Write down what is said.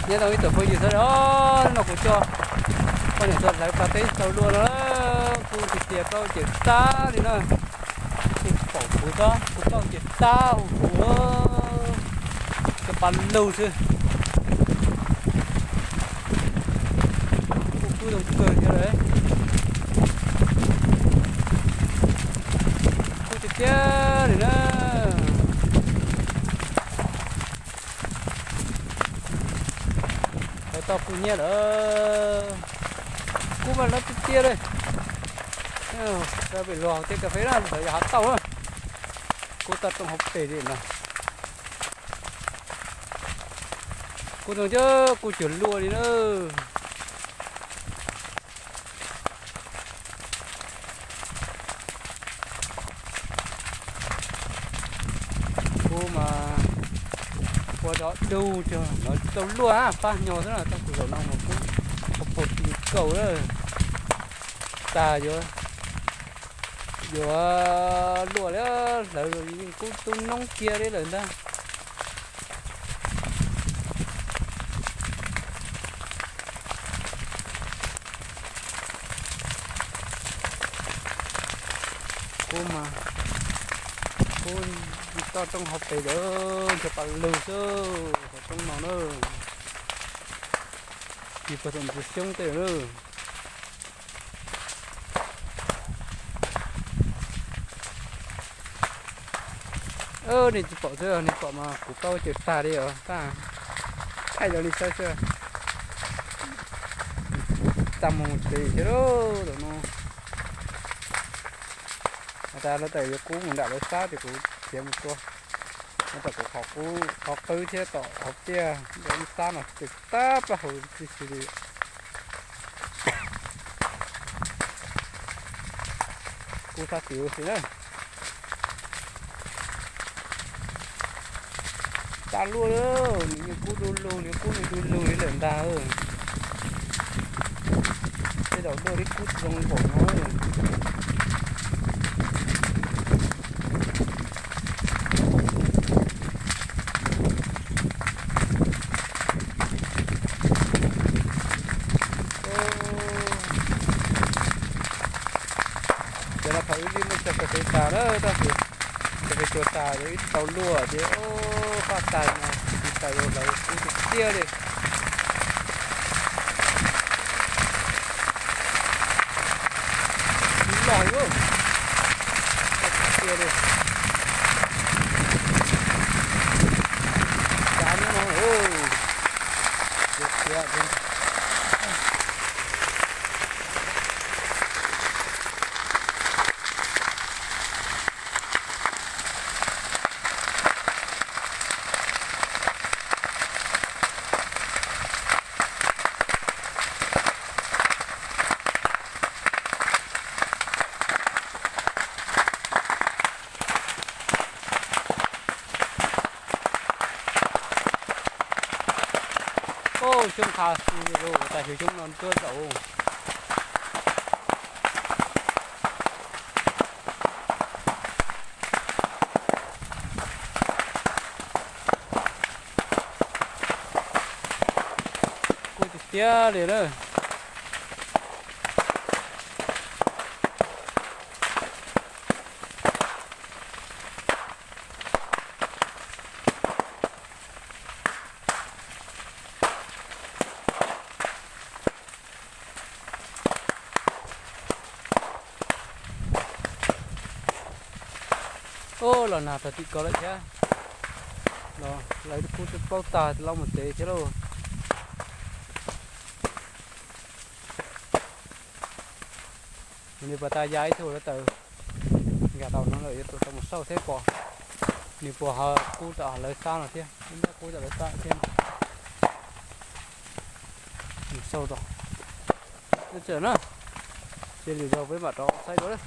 Nyob zoo ib tsoom phooj ywg sawv daws, hnub no kuv coj poj niam tuaj hlawv pas teb tau luaj no, kuv tiag tiag plaub ces tag li na. Pom kuv tsob kuv plaub ces tag huv huv, cov pas lug xwb. Kuj kub zoo kawg thiab lawm. Kub tiag tiag li na. Lawv tau kub nyiab lawm. Kub mas lawv tiag tiag li. Pem luag hauv tej kas fes na, lawv yog hav tauj na. Kub toj roob hauv pes li no. Kub zoo cab kub cuag luaj li na. Kub mas ua dog dug cuag no tau luaj, pab nyo xwb na, tag kis zaum no mas kub phaum phaum ti kaus lawm. Tas yuav, yuav luaj li, hlawv yeej kub tub noob kiag li lawm ntag. Kub mas, kub toj roob hauv pes lawm, cov pas lug xwb, hauv roob no na. Kis puag tom ntsis xyoob tej lawm. Nej tsis pom xwb, nej pom mas kuv plaub ces tag li os, tab thaij los li saib xwb. Tag mus tsev thiab lauj, tam no. Has tas lawv tawm yuav kub mus nram lawv xab ces kuv khiav mus tua. Nyob tom kuv qhov qub qhov qwb thiab tom hauv tiaj lawv xab no ces tag plaub hau tib si li. Kub sab tid ua si na. Tag luaj, nws yeej kub du lug li, kub nws du lug li lawm ntag. Tej zaum dua li kub zoo npaum no. Ces no thaum ub yeej muaj cov kas fes tas lawm tab sis kas fes tuag tas ces ib tsis tau luaj ces faj tas no ib tsis tau luaj lawv kub tiag tiag li. Kub loj li, tiag tiag li. Kav nyob no, tiag tiag li. Xyoob qha xwb, tas xyoob no tuaj zaum. Kub tiag tiag li na. Ub, los nag tag tim ko lawm thiab. Los lawv kub twb plaub tag los mus tsev thiab lauj. Nws puas tas ya ib tug lawv taws nkag tau no lawm, yuav tus tau mus xauj thiab pom nws puas ho kub tom lawv xab no thiab, kub tom lawv xab thiab. Mus xauj tso. Txawm na, ces lwm zaug peb mam rov saib dua.